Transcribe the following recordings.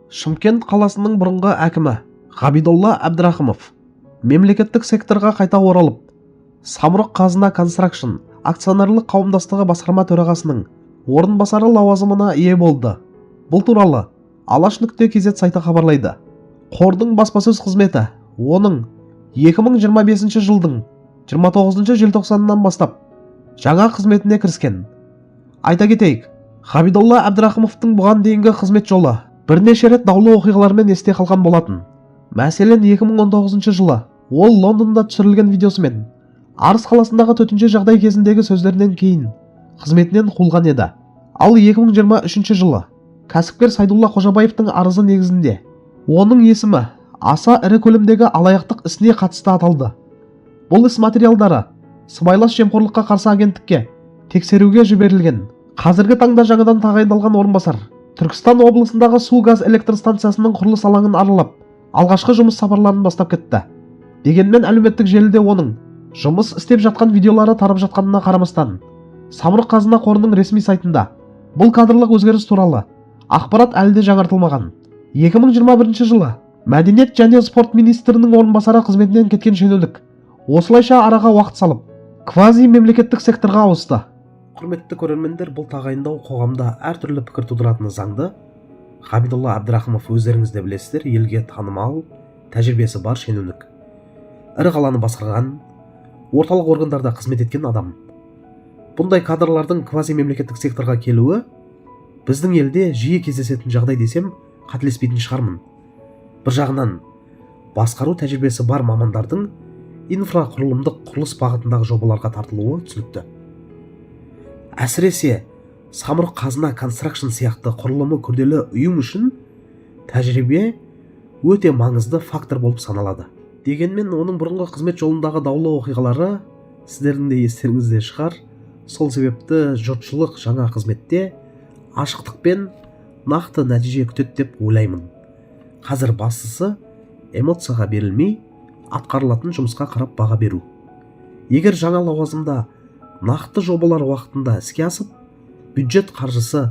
Шымкент қаласының бұрынғы әкімі Ғабидолла Әбдірахымов мемлекеттік секторға қайта оралып, Самұрық Қазына Констракшн акционерлік қауымдастығы басқарма төрағасының орынбасары лауазымына ие болды. Бұл туралы Алаш.kz сайты хабарлайды. Қордың баспасөз қызметі оның 2025 жылдың 29 желтоқсанынан бастап жаңа қызметіне кіріскен. Айта кетейік, Ғабидолла Әбдірахымовтың бұған дейінгі қызмет жолы бірнеше рет даулы оқиғалармен есте қалған болатын. Мәселен, 2019 жылы ол Лондонда түсірілген видеосымен Арыс қаласындағы төтенше жағдай кезіндегі сөздерінен кейін қызметінен қуылған еді. Ал 2023 жылы кәсіпкер Сайдулла Қожабаевтың арызы негізінде оның есімі аса ірі көлемдегі алаяқтық ісіне қатысты аталды. Бұл іс материалдары Сыбайлас жемқорлыққа қарсы агенттікке тексеруге жіберілген. Қазіргі таңда жаңадан тағайындалған орынбасар Түркістан облысындағы су газ электр станциясының құрылыс алаңын аралап, алғашқы жұмыс сапарларын бастап кетті. Дегенмен әлеуметтік желіде оның жұмыс істеп жатқан видеолары тарап жатқанына қарамастан, Самұрық Қазына қорының ресми сайтында бұл кадрлық өзгеріс туралы ақпарат әлі де жаңартылмаған. 2021 жылы мәдениет және спорт министрінің орынбасары қызметінен кеткен шенеунік осылайша араға уақыт салып, квази мемлекеттік секторға ауысты. Құрметті көрермендер, бұл тағайындау қоғамда әртүрлі пікір тудыратыны заңды. Ғабидолла Әбдірахымов, өздеріңіз де білесіздер, елге танымал, тәжірибесі бар шенеунік. Ірі қаланы басқарған, орталық органдарда қызмет еткен адам. Бұндай кадрлардың квази мемлекеттік секторға келуі біздің елде жиі кездесетін жағдай десем, қателеспейтін шығармын. Бір жағынан, басқару тәжірибесі бар мамандардың инфрақұрылымдық құрылыс бағытындағы жобаларға тартылуы түсінікті. Әсіресе Самұрық Қазына Констракшн сияқты құрылымы күрделі ұйым үшін тәжірибе өте маңызды фактор болып саналады. Дегенмен оның бұрынғы қызмет жолындағы даулы оқиғалары сіздердің де естеріңізде шығар. Сол себепті жұртшылық жаңа қызметте ашықтық пен нақты нәтиже күтеді деп ойлаймын. Қазір бастысы эмоцияға берілмей, атқарылатын жұмысқа қарап баға беру. Егер жаңа лауазымда нақты жобалар уақытында іске асып, бюджет қаржысы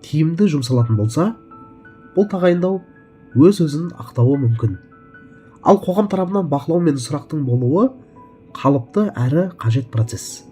тиімді жұмсалатын болса, бұл тағайындау өз өзін ақтауы мүмкін. Ал қоғам тарапынан бақылау мен сұрақтың болуы қалыпты әрі қажет процесс.